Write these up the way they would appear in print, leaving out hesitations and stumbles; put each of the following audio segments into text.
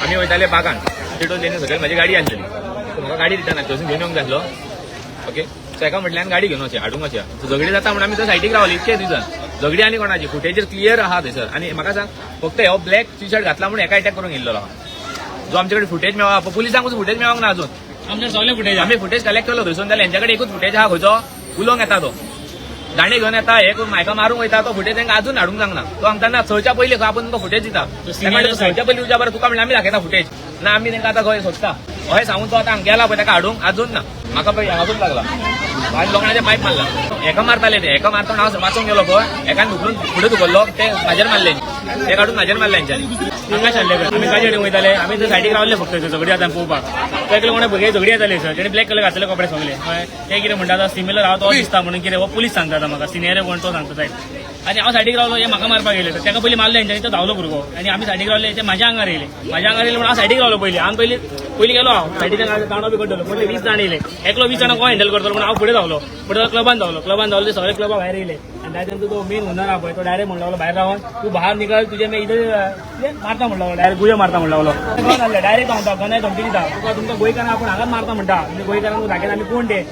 आमी वयताले बागान टिटोज लेनी सकयल म्हाजी गाडी आसलेली. सो म्हाका गाडी रिटर्न थंयसून घेवन येवंक जाय आसलो. ओके, सो एका म्हटल्यान गाडी घेवन वचया, हाडूंक वचया. सो झगडी जाता म्हणून आमी थंय सायडीक रावली. इतकेच रिजन. झगडी आनी कोणाची फुटेजीर क्लियर आहा थंयसर. आनी म्हाका सांग, फक्त हो ब्लॅक टी शर्ट घातला म्हणून एका अटॅक करूंक येयल्लो आहा. जो आमचे कडेन फुटेज मेळ्ळा, पुलिसांकूच फुटेज मेळोंक ना अजून. आमचे सगळे फुटेज. आमी फुटेज कलेक्ट केलो थंयसून, जाल्यार हेंच्या कडेन एकूच फुटेज आहा. खंयचो उलोवंक येता तो, दांडे घेवन येता, हे करून म्हाका मारूंक वयता, तो फुटेज तांकां अजून हाडूंक सांगना. तो सांगता ना, 6च्या पयलीं खंय आपूण तुमकां फुटेज दिता. senior ताका 6च्या पयलीं तुज्या बरें तुका म्हणल्यार आमी दाखयता फुटेज. ना, आमी तांकां आतां खंय सोदता अशें सांगून तो आतां हांगा गेला पळय ताका हाडूंक, अजून ना. म्हाका पळय हांगासून लागला आनी लोकांचे पायप मारला. हेका मारताले ते, हेका मारता हांव वाचोंक गेलो पळय, एकान धुकलून फुडें धुकल्लो, ते म्हाजेर मारले, ते काडून म्हाजेर मारले हेंच्यांनी. आकाश आसले. आमी काजी वयताले, आमी थंय सायडीक रावले फक्त थंय झगडी जाता पळोवपाक. ते एकले कोणे भुरगे झगडी जाताले सर, तेणे ब्लॅक कलर घातले कपडे सगळे. कळ्ळें? ते कितें म्हणटा, आतां सिमिलर हांव तो दिसता म्हणून कितें हो पुलीस सांगता आतां म्हाका, सिनियर कोण तो सांगता सायब. आनी हांव सायडीक रावलो, हे म्हाका मारपाक येयले. ताका पयलीं मारले हेंच्यांनी, तो धांवलो भुरगो आनी आमी सायडीक रावले, ते म्हाज्या आंगार येयले. म्हाज्या आंगार येयले म्हणून हांव सायडीक रावलो. पयलीं हांव पयलीं पयलीं गेलो हांव सायडीक, दांडो बी कडलो. पयलीं 20 जाण येयले, एकलो 20 जाणां कोण हँडल करतलो म्हणून हांव फुडें धांवलो. फुडें क्लबान धांवलो. क्लबान धांवलो, ते सगळे क्लबा भायर येयले आनी डायरेक्ट तो मेन ओनर आहा पळय, तो डायरेक्ट म्हणून लागलो, भायर रावन तूं बाहेर निकल, तुजे मी इधर कितें मारता म्हणून लागलो, डायरेक्ट गुळयो मारता म्हणून लागलो. डायरेक्ट सांगता, गनाय धमकी दिता तुका, तुमकां गोंयकारांक आपूण हांगाच मारता म्हणटा, म्हणजे गोंयकारांक दाखयता आमी कोण ते.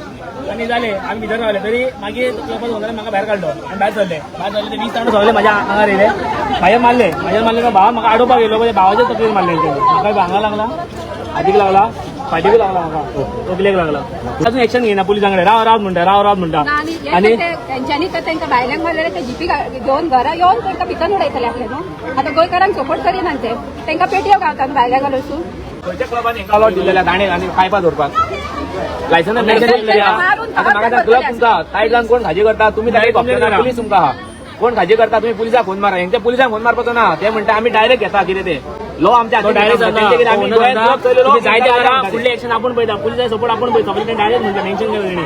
आनी जाले, आमी भितर रावले तरी मागीर क्लबाचो ओनरान म्हाका भायर काडलो आनी भायर सरले. भायर सरले ते 20 जाण सगळे म्हाज्या आंगार येयले, म्हाजेर मारले. म्हाजेर मारले, भाव म्हाका आडोवपाक येयलो पळय, भावाच्या तकलेर मारले तेंच्यांनी. म्हाका हांगा लागला, हातीक लागला, फाटीकूय लागला, म्हाका तकलेक लागला. अजून एक्शन घेयना. पुलिसां कडेन राव राव म्हणटा, राव राव म्हणटा. आनी हे आनी तेंच्यांनी तर तांकां भायल्यांक मारलें, ते जिपी घेवन घरा येवन तांकां भितर उडयतले आपले न्हू. आतां गोंयकारांक सपोर्ट करिना ते, तांकां पेटयो गावता न्हू भायल्या घालून. खंयच्या क्लबान हेंका अलॉट दिलेल्या दाणे आनी पायपां दवरपाक लायसन्स दिलेले? आता म्हाका क्लब तुमचा टायट जावन कोण खाजी करता तुम्ही डायरेक्ट ऑप्शन. पुलीस तुमकां आहा. कोण खाजी करता तुम्ही पुलिसाक फोन मारा. हेंच्या पुलिसांक फोन मारपाचो ना. ते म्हणटा आमी डायरेक्ट घेता कितें ते लो आमच्या तो डायरेक्ट हातीन. कितें आमी गोंयांत क्लब चलयलो. जायते करा, फुडले एक्शन आपूण पळयता, पुलिसांक सपोर्ट आपूण पळयता. डायरेक्ट म्हणटा, मेन्शन केलं तेणी.